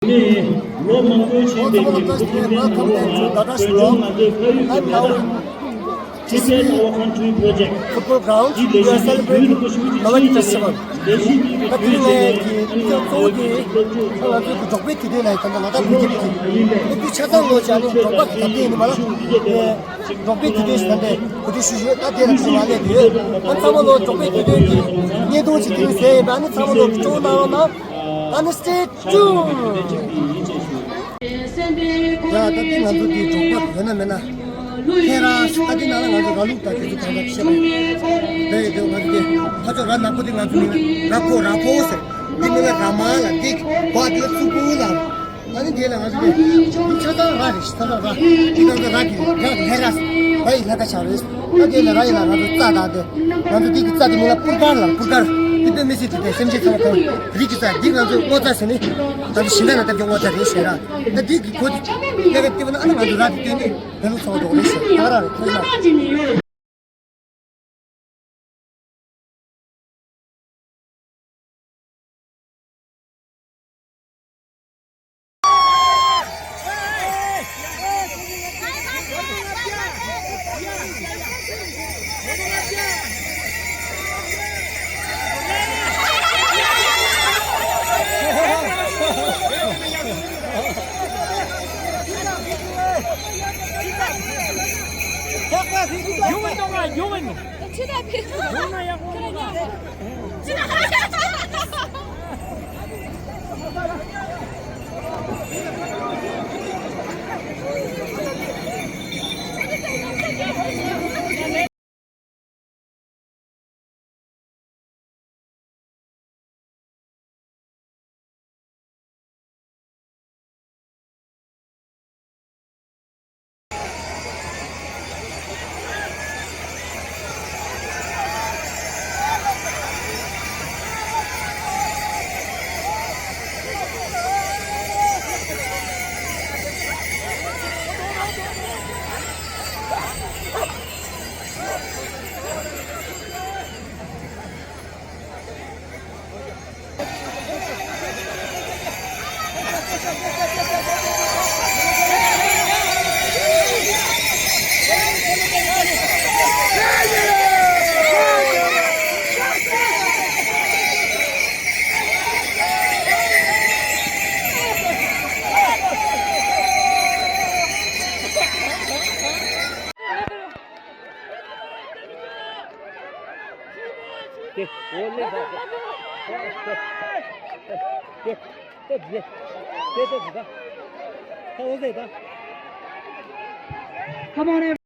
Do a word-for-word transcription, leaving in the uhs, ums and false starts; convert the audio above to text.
ནས་ལོ་མང་པོའི་ཕྱིན་པའི་གི་ཕུགས་ཀྱི་བརྟན་ལྷ་ལོ་ལ་བོད་ལྗོངས་མ་འདྲེས་ཕ་ཡུལ་ཡོད་པའི་ནང་Tibet Our Country Project འདི་ལས་གཞི་དེ་དུས་ཡུན་རིང་པོ་ཞིག་ཅིག་རིང་ལས་ལས་གཞི་འདི་གི་དུས་ཆེན་ནས་ཨ་ནི་ང་ཚོ་གི་སློབ་ཕྲུག་ང་ཚོའི་གི་འབྲོག་པའི་དུས་སྟོན་ལ་ད་ལྟ་ལ་དྭགས་མི་རྒྱ་གི་ཨ་ནི་ཆ་ཚང་ལོ་ཅིག་ཨ་ནི་འབྲོག་པ་གི་ད་ལྟའི་ནི་མ་ལ་འབྲོག་པའི་དུས་སྟོན་ཞིག་ད་ལྟའི་གོ་སྒྲིག་ཞུས་ཡོད། ད་དེ་ལ་ཚུར་མ་སླེབས་ཡོད། ཨ་ཚང་མ་ལོ་འབྲོག་པའི་དུས་སྟོན་གྱི་བརྙན་ཐུང་ཅིག་དེ་རིང་གཟིགས་ཡིན་པ། ཨ་ནི་ཚང་མ་ལོ་སྤྲོ་བོ་གནང་རོགས་གནང་། ཨ་ནི་stay tuned། ཡ་ད་ལྟའི་ང་ཚོ་འདི་འབྲོག་པ་ཡོད་ན་མེད་ན་ཁྱེད་རང་ཨ་འདི་ནང་ལ་ང་ཚོ་ར་ལུག་དང་དེ་ཚོ་གང་ག་བཤད་པ་ཡིན། དེ་ཡི་དེ་ང་ཚོ་དེ་ཕ་ཚོ་ར་ནག་པོ་དེ་ང་ཚོ་མིང་ལ་ར་ཕོ་ར་ཕོ་ཟེར། འདི་མིང་ལ་ར་མ་ལ་འདི་བ་དེ་ལ་ཙུ་གུ་ལ། ཨ་ནི་དེ་ལ་ང་ཚོ་ནས་ཆ་ཚང་ར་རེད། ཆ་ཚང་ར། དེ་ང་ཚོ་ར་གི་ར་ལྷ་ར་ཟེར། ར་ཡི་ལྷ་ཁ་ཆགས་རེད། ཨ་དེ་ལ་ར་ཡི་ལ་ང་ཚོ་རྩྭ་དང་དེ་ང་ཚོ་དེ་གི་རྩྭ་དེ་མིང་ལ་པུར་དཀར་ལ། པུར་དཀར་དེ་དཔེ་མི་སྲིད་དེ་དེ་སེམས་ཅན་ཚང་མ་གང་རིགས་ཀྱི་རྩྭ། འདི་ང་ཚོ་སྔོ་རྩྭ་ཟེར་ནི། ང་ཚོ་ཤིང་ཏང་ན་བཏབ་ཀྱི་སྔོ་རྩྭ་རེད་ཟེར་ར། ད་དེ་གི་གོ་དེ་ལས་ཀ་དེ་བ་ན་ཨ་ནི་ང་ཚོ་ར་དེ་སྟོན་ནི་དེ་ལོ་ཚོགས་འགྲོ་རེད་ཟེར། ད་ར་རེད། ཁོས་ན། ཡོང་གི་འདུག་ག་ཡོང་གི་འདུག་ཁྱེད་ད་ཕེབས། ཡོང་ན་ཡག་པོ་རེད། Come on, everybody.